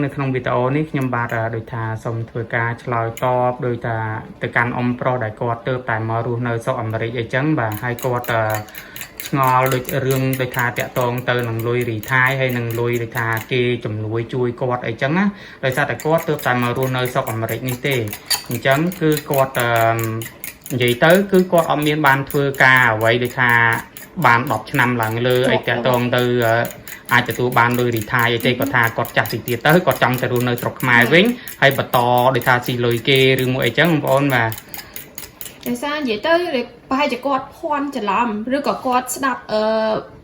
នៅក្នុងវីដេអូនេះខ្ញុំបាទដូចថាសូមធ្វើការឆ្លើយតបដោយថាទៅកាន់អ៊ំប្រុសដែលគាត់ទើបតែមករស់នៅស្រុកអាមេរិកអីចឹងបាទហើយគាត់ឆ្ងល់ដូចរឿងដូចថាតាក់ទងទៅនឹងលុយ retire ហើយនឹងលុយដូចថាគេជំនួយជួយគាត់អីចឹងណាដោយសារតែគាត់ទើបតែមករស់នៅស្រុកអាមេរិកនេះទេអញ្ចឹងគឺគាត់និយាយទៅគឺគាត់អត់មានបានធ្វើការអ្វីដូចថាបាន10ឆ្នាំឡើងលើអីតាក់ទងទៅអាចទទួលបានលុយ retire អីទេគាត់ថាគាត់ចាស់តិចទៀតទៅគាត់ចង់ទៅរស់នៅស្រុកខ្មែរវិញហើយបន្តដូចថាស៊ីលុយគេឬមួយអីចឹងបងប្អូនបាទ។ ដោយសារនិយាយទៅប្រហែលជាគាត់ភ័ន្តច្រឡំឬក៏គាត់ស្ដាប់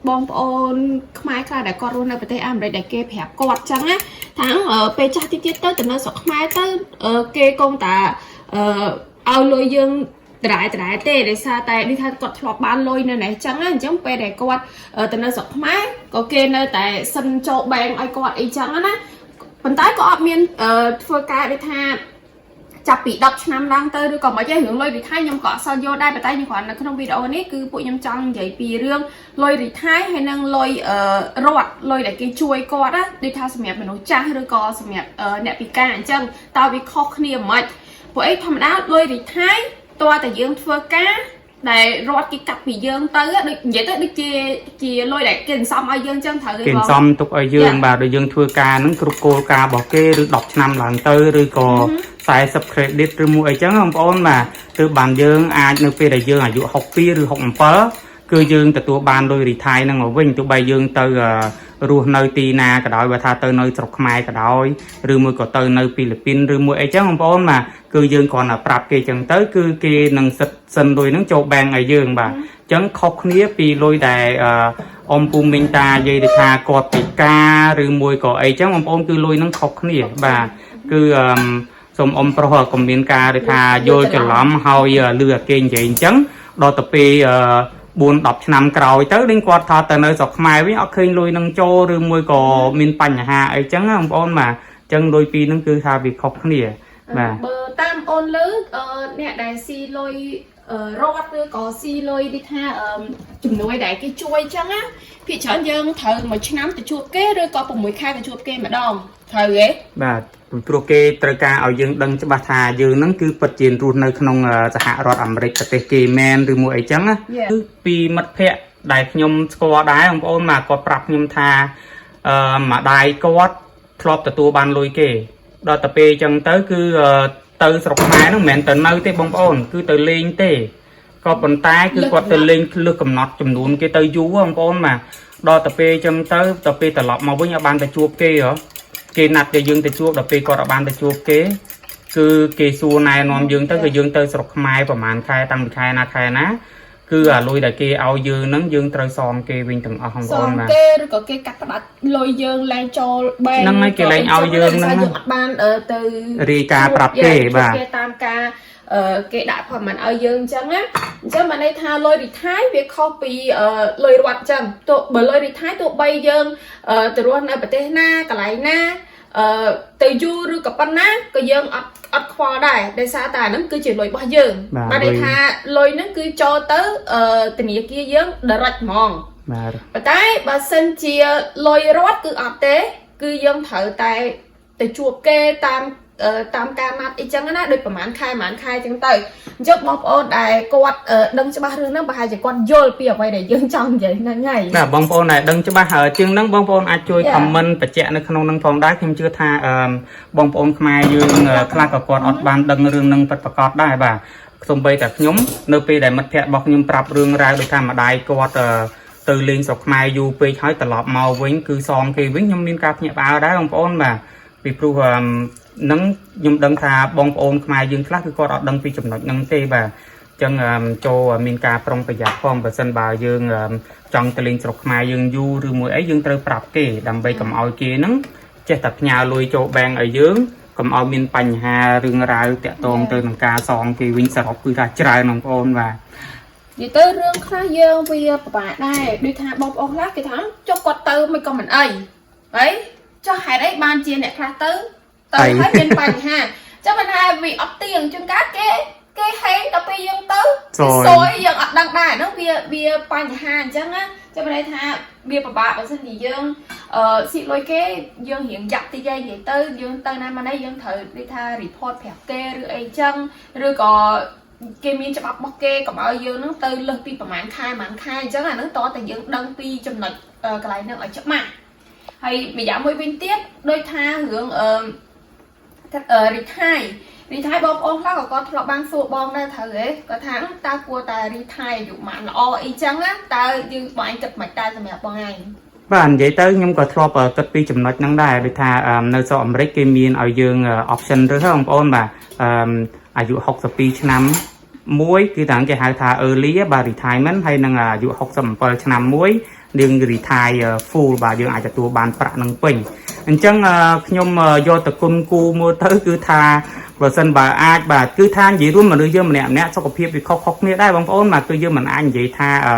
បងប្អូនខ្មែរខ្លះដែលគាត់រស់នៅប្រទេសអាមេរិកដែលគេប្រាប់គាត់ចឹងណាថាពេលចាស់តិចទៀតទៅទៅនៅស្រុកខ្មែរទៅគេគង់តែឲ្យលុយយើងដដែលដដែលទេដោយសារតែនេះថាគាត់ធ្លាប់បានលុយនៅនេះចឹងណាអញ្ចឹងពេលដែលគាត់ទៅនៅស្រុកខ្មែរក៏គេនៅតែsend ចូល bank ឲ្យគាត់អីចឹងណាប៉ុន្តែក៏អត់មានធ្វើការដូចថា ចាប់ពី10ឆ្នាំឡើងទៅឬក៏មិនទេរឿងលុយ retire ខ្ញុំក៏អត់សូវយល់ដែរប៉ុន្តែខ្ញុំគ្រាន់នៅក្នុងវីដេអូនេះគឺពួកខ្ញុំចង់និយាយពីរឿងលុយ retire ហើយនិងលុយរដ្ឋលុយដែលគេជួយគាត់ណាដូចថាសម្រាប់មនុស្សចាស់ឬក៏សម្រាប់អ្នកពិការអញ្ចឹងតើវាខុសគ្នាមិនព្រោះអីធម្មតាលុយ retire តើតែយើងធ្វើការដែលរដ្ឋគេកាត់ពីយើងទៅដូចនិយាយទៅដូចជាជាលុយដែលគេសន្សំឲ្យយើងអញ្ចឹងត្រូវទេ គេ បង សំទុកឲ្យយើងបាទដូចយើងធ្វើការហ្នឹងគ្រប់គោលការណ៍របស់គេឬ10ឆ្នាំឡើងទៅឬក៏40 credit ឬមួយអីចឹងបងប្អូនបាទទើបបានយើងអាចនៅពេលដែលយើងអាយុ62ឬ67គឺយើងទទួលបានលុយ retire ហ្នឹងមកវិញទោះបីយើងទៅរស់នៅទីណាក៏ដោយបើថាទៅនៅស្រុកខ្មែរក៏ដោយឬមួយក៏ទៅនៅហ្វីលីពីនឬមួយអីចឹងបងប្អូនបាទគឺយើងគ្រាន់តែប្រាប់គេចឹងទៅគឺគេនឹងសិត send លុយហ្នឹងចូល bank ឲ្យយើងបាទអញ្ចឹងខុសគ្នាពីលុយដែលអ៊ំពូមីងតានិយាយទៅថាគាត់ពិការឬមួយក៏អីចឹងបងប្អូនគឺលុយហ្នឹងខុសគ្នាបាទគឺអឺសូមអ៊ំប្រុសកុំមានការដូចថាយល់ច្រឡំហើយលឺអាគេនិយាយអញ្ចឹងដល់ទៅពេល4 10ឆ្នាំក្រោយទៅនឹងគាត់ថាទៅនៅស្រុកខ្មែរវិញអត់ឃើញលុយនឹងចូលឬមួយក៏មានបញ្ហាអីចឹងណាបងប្អូនបាទអញ្ចឹងលុយពីរហ្នឹងគឺថាវាខុសគ្នាបាទ។ បើតាមអូនលើអ្នកដែលស៊ីលុយរដ្ឋឬក៏ស៊ីលុយដូចថាជំនួយដែលគេជួយចឹងណាភាគច្រើនយើងត្រូវមួយឆ្នាំទៅជួបគេឬក៏6ខែទៅជួបគេម្ដងត្រូវទេ? បាទព្រោះគេត្រូវការឲ្យយើងដឹងច្បាស់ថាយើងហ្នឹងគឺពិតជារស់នៅក្នុងសហរដ្ឋអាមេរិកប្រទេសគេមែនឬមួយអីចឹងណាគឺពីមិត្តភ័ក្តិដែលខ្ញុំស្គាល់ដែរបងប្អូនមកគាត់ប្រាប់ខ្ញុំថាម្ដាយគាត់ធ្លាប់ទទួលបានលុយគេដល់ទៅពេលអញ្ចឹងទៅគឺទៅស្រុកខ្មែរហ្នឹងមិនមែនទៅនៅទេបងប្អូនគឺទៅលេងទេក៏ប៉ុន្តែគឺគាត់ទៅលេងលើសកំណត់ចំនួនគេទៅយូរបងប្អូនបាទដល់ទៅពេលអញ្ចឹងទៅទៅពេលត្រឡប់មកវិញអត់បានទៅជួបគេហ៎គេណាត់ឲ្យយើងទៅជួបដល់ពេលគាត់អត់បានទៅជួបគេគឺគេសួរណែនាំយើងទៅគឺយើងទៅស្រុកខ្មែរប្រហែលខែតាំងពីខែណាខែណាគឺអាលុយដែលគេឲ្យយើងហ្នឹងយើងត្រូវសងគេវិញទាំងអស់បង សង ប្អូនបាទ។ គេឬក៏គេកាត់ផ្ដាច់លុយយើងលែងចូល bank ហ្នឹងហើយគេលែងឲ្យយើងហ្នឹង យើងអត់បានទៅ រាយការណ៍ប្រាប់គេបាទ។ គេតាមការគេដាក់ប្រហែលឲ្យយើងអញ្ចឹងណាអញ្ចឹងបានន័យថាលុយ retire វាខុសពីលុយរដ្ឋអញ្ចឹងទោះបើលុយ retire ទោះបីយើងទៅរស់នៅប្រទេសណាកន្លែងណាទៅយូរឬក៏ប៉ុណ្ណាក៏យើងអត់ខ្វល់ដែរដោយសារតែអាហ្នឹងគឺជាលុយរបស់យើង បាទ បានន័យថាលុយហ្នឹងគឺចូលទៅធនាគារយើង direct ហ្មង។ បាទ។ ប៉ុន្តែបើសិនជាលុយរដ្ឋគឺអត់ទេ គឺយើងត្រូវតែទៅជួបគេតាមការណាត់អីចឹងណាដូចប្រហែលខែប្រហែលខែចឹងទៅអញ្ចឹងបងប្អូនដែលគាត់ដឹងច្បាស់រឿងហ្នឹងប្រហែលជាគាត់យល់ពីអ្វីដែលយើងចង់និយាយហ្នឹងហើយ។ បាទបងប្អូនដែលដឹងច្បាស់ហើយជាងហ្នឹងបងប្អូនអាចជួយ Yeah. comment បញ្ជាក់នៅក្នុងហ្នឹងផងដែរខ្ញុំជឿថាបងប្អូនខ្មែរយើងខ្លះក៏គាត់អត់បានដឹងរឿងហ្នឹងពិតប្រាកដដែរបាទសូម្បីតែខ្ញុំនៅពេលដែលមិត្តភ័ក្តិរបស់ខ្ញុំប្រាប់រឿងរ៉ាវដូចថាម្ដាយគាត់ទៅលេងស្រុកខ្មែរយូរពេកហើយត្រឡប់មកវិញគឺសងគេវិញខ្ញុំមានការភ្ញាក់ផ្អើលដែរបងប្អូនបាទពីព្រោះហ្នឹងខ្ញុំដឹងថាបងប្អូនខ្មែរយើងខ្លះគឺគាត់អត់ដឹងពីចំណុចហ្នឹងទេបាទចឹងចូលមានការប្រុងប្រយ័ត្នផងបើសិនបើយើងចង់ទៅលេងស្រុកខ្មែរយើងយូរឬមួយអីយើងត្រូវប្រាប់គេដើម្បីកុំឲ្យគេហ្នឹងចេះតែផ្ញើលុយចូល bank ឲ្យយើងកុំឲ្យមានបញ្ហារឿងរ៉ាវតាក់ទងទៅនឹងការសងគេវិញសរុបគឺថាច្រើនបងប្អូនបាទ។ និយាយទៅរឿងខ្លះយើងវាពិបាកដែរដូចថាបងប្អូនខ្លះគេថាចុះគាត់ទៅមិនក៏មិនអីហើយចុះហេតុអីបានជាអ្នកខ្លះទៅទៅហើយមានបញ្ហាចឹងមិនថាវាអត់ទៀងជួនកាលគេ គេហេងដល់ពេលយើងទៅ សយ សយយើងអត់ដឹងដែរហ្នឹងវាវាបញ្ហាអញ្ចឹងណាចាំន័យថាវាពិបាកបើសិនជាយើងអឺស៊ីលុយគេយើងរៀងយ៉ាប់តិចឯងនិយាយទៅយើងទៅណាមកនេះយើងត្រូវដូចថា report ប្រាប់គេឬអីចឹងឬក៏គេមានច្បាប់របស់គេកុំឲ្យយើងហ្នឹងទៅលើសពីប្រហែលខែប្រហែលខែអញ្ចឹងអាហ្នឹងតើតែយើងដឹងពីចំណុចកន្លែងហ្នឹងឲ្យច្បាស់ហើយម្យ៉ាងមួយវិញទៀតដូចថារឿងretire retire បងប្អូនខ្លះក៏គាត់ធ្លាប់បានសួរបងដែរត្រូវទេគាត់ថាតើគួរតែ retire អាយុប៉ុន្មានល្អអីចឹងណាតើយើងបងឯងគិតមិនដែរសម្រាប់បងឯង បាទនិយាយទៅខ្ញុំក៏ធ្លាប់គិតពីចំណុចហ្នឹងដែរដូចថានៅស្រុកអាមេរិកគេមានឲ្យយើង option រើសហ៎បងប្អូនបាទអឺអាយុ62ឆ្នាំមួយគឺតាំងគេហៅថា early បាទ retirement ហើយនឹងអាយុ67ឆ្នាំមួយយើង retire full បាទយើងអាចទទួលបានប្រាក់នឹងពេញអញ្ចឹងខ្ញុំយកទៅគុណគូមើលទៅគឺថាបើសិនបើអាចបាទគឺថានិយាយរួមមនុស្សយើងម្នាក់ម្នាក់សុខភាពវាខុសៗគ្នាដែរបងប្អូនបាទគឺយើងមិនអាចនិយាយថាអឺ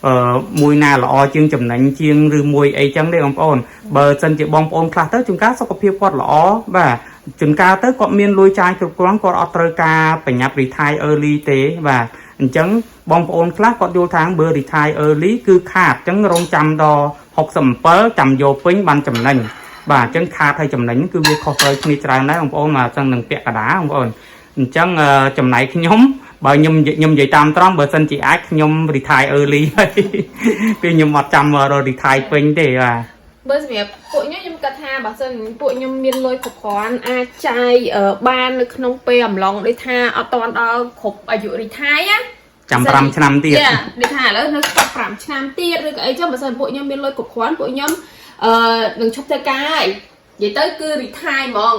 អឺមួយណាល្អជាងចំណេញជាងឬមួយអីចឹងទេបងប្អូនបើសិនជាបងប្អូនខ្លះទៅជួនកាលសុខភាពគាត់ល្អបាទជួនកាលទៅគាត់មានលុយចាយគ្រប់គ្រាន់គាត់អត់ត្រូវការប្រញាប់ retire early ទេបាទអញ្ចឹងបងប្អូនខ្លះគាត់យល់ថាបើ retire early គឺខាតអញ្ចឹងរងចាំដល់67ចាំយកពេញបានចំណេញបាទអញ្ចឹងខាតហើយចំណេញគឺវាខុសត្រូវគ្នាច្រើនដែរបងប្អូនបាទអញ្ចឹងនឹងពាក់កណ្ដាលបងប្អូនអញ្ចឹងចំណែកខ្ញុំបើខ្ញុំខ្ញុំនិយាយតាមត្រង់បើសិនជាអាចខ្ញុំ retire early ហើយ ពេលខ្ញុំអត់ចាំរក retire ពេញទេបាទ បើសម្រាប់ពួកខ្ញុំខ្ញុំគិតថាបើសិនពួកខ្ញុំមានលុយគ្រប់គ្រាន់អាចចាយបាននៅក្នុងពេលអំឡុងដូចថាអត់តាន់ដល់គ្រប់អាយុ retire ណា ចាំ5ឆ្នាំទៀត ចាដូចថាឥឡូវនៅខ្វះ5ឆ្នាំទៀតឬក៏អីចឹងបើសិនពួកខ្ញុំមានលុយគ្រប់គ្រាន់ពួកខ្ញុំអឺនឹងឈប់ធ្វើការហើយនិយាយទៅគឺ retire ហ្មង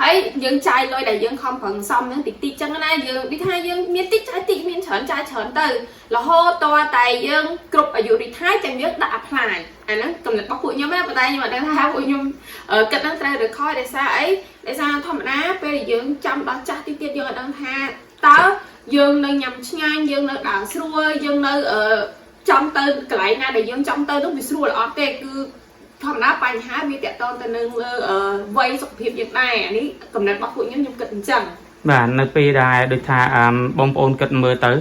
ហើយយើងចាយលុយដែលយើងខំប្រឹងសំហ្នឹងតិចតិចចឹងណាយើងដូចថាយើងមានតិចចាយតិចមានច្រើនចាយច្រើនទៅរហូតតតែយើងគ្រប់អាយុ retire ចាំយើងដាក់ apply អាហ្នឹងកំណត់របស់ពួកខ្ញុំណាប៉ុន្តែខ្ញុំអត់ដឹងថាពួកខ្ញុំគិតហ្នឹងត្រូវឬខុសដោយសារអីដោយសារធម្មតាពេលដែលយើងចាំដល់ចាស់តិចទៀតយើងអត់ដឹងថាតើយើងនៅញ៉ាំឆ្ងាញ់យើងនៅដើរស្រួលយើងនៅអឺចង់ទៅកន្លែងណាដែលយើងចង់ទៅនោះវាស្រួលអត់ទេគឺធម្មតាបញ្ហាវាតាក់ទងទៅនឹងលើវ័យសុខភាពយើងដែរអានេះកំណត់របស់ពួកខ្ញុំខ្ញុំគិតអញ្ចឹង បាទនៅពេលដែលដូចថាបងប្អូនគិតមើលទៅ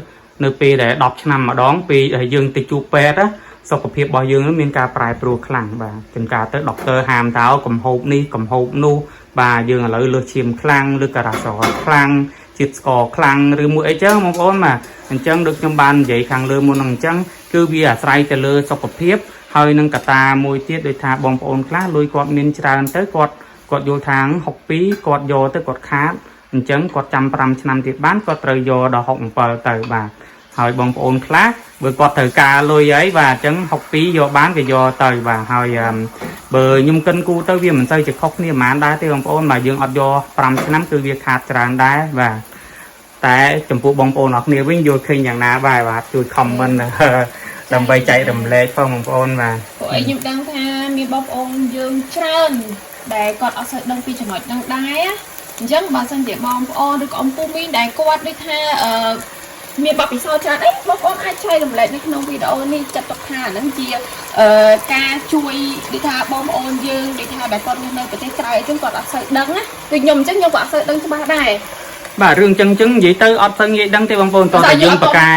នៅពេលដែល10ឆ្នាំម្ដងពេលដែលយើងទៅជួបពេទ្យណាសុខភាពរបស់យើងមានការប្រែប្រួលខ្លាំងបាទជួនកាលទៅdoctor ហាមតើកុំហូបនេះកុំហូបនោះបាទយើងឥឡូវលើសឈាមខ្លាំងឬការ៉ាស្រល់ខ្លាំងជាតិស្ករខ្លាំងឬមួយអីចឹងបងប្អូនបាទអញ្ចឹងដូចខ្ញុំបាននិយាយខាងលើមុនហ្នឹងអញ្ចឹងគឺវាអាស្រ័យទៅលើសុខភាពហើយនឹងកត្តាមួយទៀតដូចថាបងប្អូនខ្លះលុយគាត់មានច្រើនទៅគាត់គាត់យល់ថា62គាត់យកទៅគាត់ខាតអញ្ចឹងគាត់ចាំ5ឆ្នាំទៀតបានគាត់ត្រូវយកដល់67ទៅបាទហើយបងប្អូនខ្លះបើគាត់ត្រូវការលុយអីបាទអញ្ចឹង62យកបានគេយកទៅបាទហើយបើខ្ញុំកិនគូទៅវាមិនសូវជាខុសគ្នាប៉ុន្មានដែរទេបងប្អូនបាទយើងអត់យក5ឆ្នាំគឺវាខាតច្រើនដែរបាទតែចំពោះបងប្អូនអរគ្នាវិញយល់ឃើញយ៉ាងណាបាទបាទជួយ comment ដើម្បីចែករំលែកផងបងប្អូនបាទ ព្រោះអីខ្ញុំដឹងថាមានបងប្អូនយើងច្រើនដែលគាត់អត់សូវដឹងពីចំណុចហ្នឹងដែរអញ្ចឹងបើសិនជាបងប្អូនឬក៏អំពូមីងដែលគាត់ដូចថាអឺមានបទពិសោធន៍ច្រើនអីបងប្អូនអាចចែករំលែកនៅក្នុងវីដេអូនេះចាត់ទុកថាហ្នឹងជាអឺការជួយដូចថាបងប្អូនយើងដូចថាដែលគាត់រស់នៅប្រទេសក្រៅអីចឹងគាត់អត់សូវដឹងណាដូចខ្ញុំអញ្ចឹងខ្ញុំក៏អត់សូវដឹងច្បាស់ដែរ បាទរឿងចឹងចឹងនិយាយទៅអត់សូវងាយដឹងទេបងប្អូនតោះតែយើងប្រកែ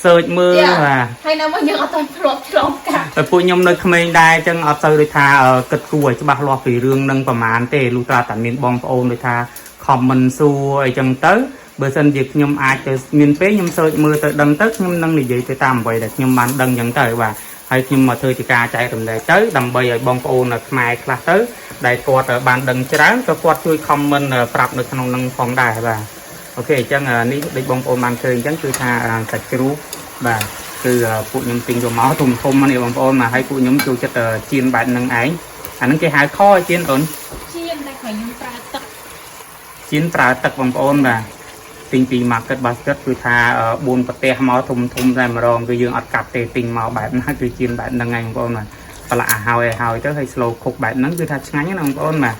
search មើលបាទ ហើយនៅមកយើងអត់ទាន់ធ្លាប់ឆ្លងកាត់ តែពួកខ្ញុំនៅក្មេងដែរចឹងអត់សូវដូចថាគិតគូរឲ្យច្បាស់លាស់ពីរឿងនឹងប្រហែលទេលុះត្រាតែមានបងប្អូនដូចថា comment សួរអីចឹងទៅបើសិនជាខ្ញុំអាចទៅមានពេលខ្ញុំ search មើលទៅដឹងទៅខ្ញុំនឹងនិយាយទៅតាមអ្វីដែលខ្ញុំបានដឹងចឹងទៅបាទហើយខ្ញុំមកធ្វើជាការចែករំលែកទៅដើម្បីឲ្យបងប្អូននៅខ្មែរខ្លះទៅដែលគាត់បានដឹងច្រើនក៏គាត់ជួយ comment ប្រាប់នៅក្នុងនឹងផងដែរបាទ OK អញ្ចឹងនេះដូចបងប្អូនបានឃើញអញ្ចឹងគឺថាសាច់ជ្រូកបាទគឺពួកខ្ញុំទិញយកមកធំធំនេះបងប្អូនមកឲ្យពួកខ្ញុំចូលចិត្តចៀនបែបហ្នឹងឯងអាហ្នឹងគេហៅខចៀនអូន ចៀនតែគ្រាន់ខ្ញុំប្រើទឹក ចៀនប្រើទឹកបងប្អូនបាទទិញពី market basket គឺថា4ប្រទេសមកធំធំតែម្ដងគឺយើងអត់កាត់ទេទិញមកបែបហ្នឹងគឺចៀនបែបហ្នឹងឯងបងប្អូនបាទប្រឡាក់ឲ្យហើយហើយទៅហើយ slow cook បែបហ្នឹងគឺថាឆ្ងាញ់ណាស់បងប្អូនបាទ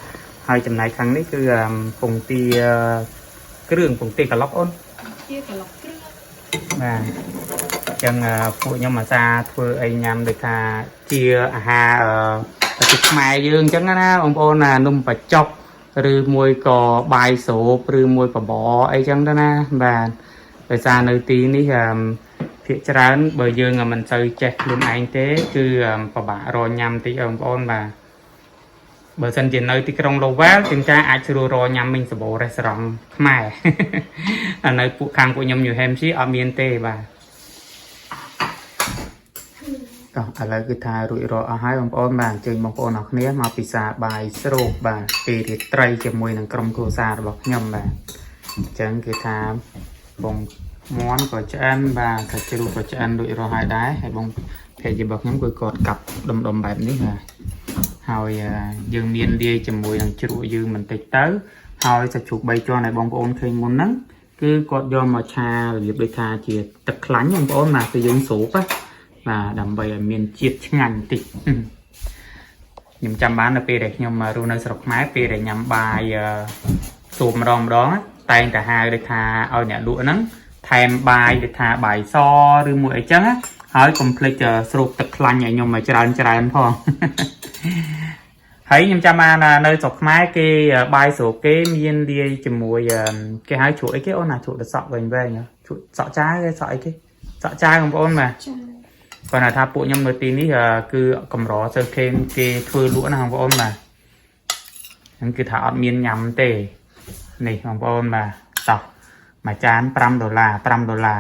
ហើយចំណែកខាងនេះគឺពងទាគ្រឿងពងទាក្លុកអូន ជាក្លុកគ្រឿង បាទអញ្ចឹងពួកខ្ញុំអាសាធ្វើអីញ៉ាំដូចថាជាអាហារប្រទេសខ្មែរយើងអញ្ចឹងណាបងប្អូនណានំបញ្ចុក ឬមួយក៏បាយស្រូបឬមួយបបរអីចឹងទៅណាបាទដោយសារនៅទីនេះអឺភាគច្រើនបើយើងមិនសូវចេះខ្លួនឯងទេ គឺពិបាករកញ៉ាំតិចបងប្អូនបាទបើសិនជានៅទីក្រុង Lowell ជាងការអាចស្រួលរកញ៉ាំមីងសបោរេស្តូរ៉ង់ខ្មែរ អានៅពួកខាងពួកខ្ញុំ New Hampshire អត់មានទេបាទតោះឥឡូវគឺថារួចរាល់អស់ហើយបងប្អូនបាទអញ្ជើញបងប្អូនអរគ្នាមកពិសាបាយស្រូបបាទពេលរាត្រីជាមួយនឹងក្រុមគ្រួសាររបស់ខ្ញុំបាទអញ្ចឹងគឺថាបងមន់ក៏ឆ្អិនបាទសាច់ជ្រូកក៏ឆ្អិនរួចរាល់ហើយដែរហើយបងភរិយារបស់ខ្ញុំគឺគាត់កាប់ដុំៗបែបនេះបាទហើយយើងមានលាយជាមួយនឹងជ្រក់យើងបន្តិចទៅហើយសាច់ជ្រូក3ជាន់ដែលបងប្អូនឃើញមុនហ្នឹងគឺគាត់យកមកឆារបៀបដូចថាជាទឹកខ្លាញ់បងប្អូនបាទគឺយើងស្រូបណាបាទដើម្បីឲ្យមានជាតិឆ្ងាញ់បន្តិចខ្ញុំចាំបាននៅពេលដែលខ្ញុំរស់នៅស្រុកខ្មែរពេលដែលញ៉ាំបាយស្រូបម្ដងម្ដងតែងតែហៅដូចថាឲ្យអ្នកលក់ហ្នឹងថែមបាយដូចថាបាយសឬមួយអីចឹងណាហើយកុំភ្លេចស្រូបទឹកខ្លាញ់ឲ្យខ្ញុំឲ្យច្រើនច្រើនផង ហើយខ្ញុំចាំបានថានៅស្រុកខ្មែរគេបាយស្រូបគេមានលាយជាមួយគេហៅជ្រក់អីគេអូនណាជ្រក់តសក់វែងវែងជ្រក់សក់ចាគេសក់អីគេសក់ចាបងប្អូនបាទ ចា គាត់ថាពួកខ្ញុំនៅទីនេះគឺកម្រសូវគេគេធ្វើលក់ណាបងប្អូនបាទហ្នឹងគឺថាអត់មានញ៉ាំទេនេះបងប្អូនបាទតោះមួយចាន5ដុល្លារ5ដុល្លារ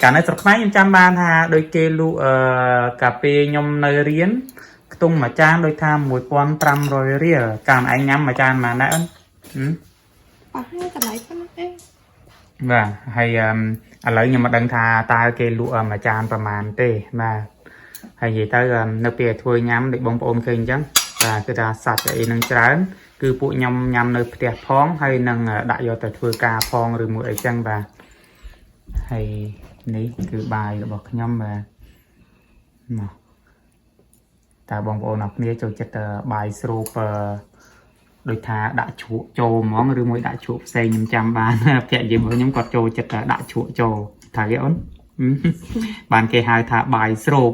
កាលនៅស្រុកខ្មែរខ្ញុំចាំបានថាដូចគេលក់អឺកាពេលខ្ញុំនៅរៀនខ្ទង់មួយចានដូចថា1500រៀលកាលឯងញ៉ាំមួយចានប៉ុន្មានដែរអូនហឹម ប្រហែលតម្លៃប៉ុណ្ណឹងឯង បាទហើយអឺឥឡូវខ្ញុំមិនដឹងថាតើគេលក់មួយចានប្រហែលទេបាទហើយនិយាយទៅនៅពេលធ្វើញ៉ាំដូចបងប្អូនឃើញអញ្ចឹងបាទគឺថាសាច់អីនឹងច្រើនគឺពួកខ្ញុំញ៉ាំនៅផ្ទះផងហើយនឹងដាក់យកទៅធ្វើការផងឬមួយអីចឹងបាទហើយនេះគឺបាយរបស់ខ្ញុំបាទមកតើបងប្អូនអរគ្នាចូលចិត្តបាយស្រូបដូចថាដាក់ជ្រក់ចូលហ្មងឬមួយដាក់ជ្រក់ផ្សេងខ្ញុំចាំបាន ភរិយារបស់ខ្ញុំគាត់ចូលចិត្តដាក់ជ្រក់ចូលថាគេអូន បានគេហៅថាបាយស្រូប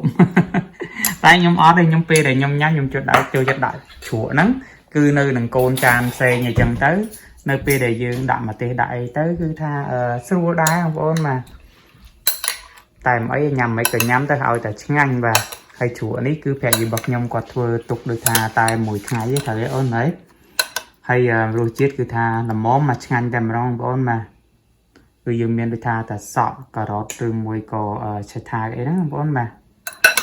តែខ្ញុំអត់ទេខ្ញុំពេលដែលខ្ញុំញ៉ាំខ្ញុំចូលដាក់ចូលចិត្តដាក់ជ្រក់ហ្នឹងគឺនៅនឹងកូនចានផ្សេងអីចឹងទៅនៅពេលដែលយើងដាក់ម្ទេសដាក់អីទៅគឺថាស្រួលដែរបងប្អូនបាទតែមិនអីញ៉ាំមិនក៏ញ៉ាំទៅឲ្យតែឆ្ងាញ់បាទហើយជ្រក់នេះគឺភរិយារបស់ខ្ញុំគាត់ធ្វើទុកដូចថាតែមួយថ្ងៃទេត្រូវទេអូនហើយហើយរសជាតិគឺថាល្មមមកឆ្ងាញ់តែម្ដងបងប្អូនបាទគឺយើងមានដូចថាតែសក់ការ៉ុតឬមួយក៏ឆៃថាអីហ្នឹងបងប្អូនបាទ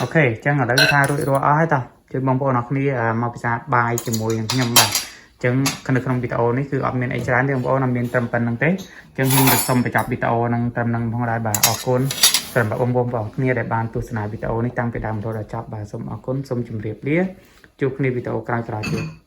OK អញ្ចឹងឥឡូវគឺថារួចរាល់អស់ហើយតោះជួយបងប្អូនអរគ្នាមកពិសាបាយជាមួយនឹងខ្ញុំបាទអញ្ចឹងនៅក្នុងវីដេអូនេះគឺអត់មានអីច្រើនទេបងប្អូនអត់មានត្រឹមប៉ុណ្្នឹងទេអញ្ចឹងខ្ញុំក៏សូមបញ្ចប់វីដេអូនឹងត្រឹមហ្នឹងផងដែរបាទអរគុណសម្រាប់បងប្អូនបងប្អូនគ្នាដែលបានទស្សនាវីដេអូនេះតាំងពីដើមរហូតដល់ចប់បាទសូមអរគុណសូមជម្រាបលាជួបគ្នាវីដេអូក្រោយៗទៀត។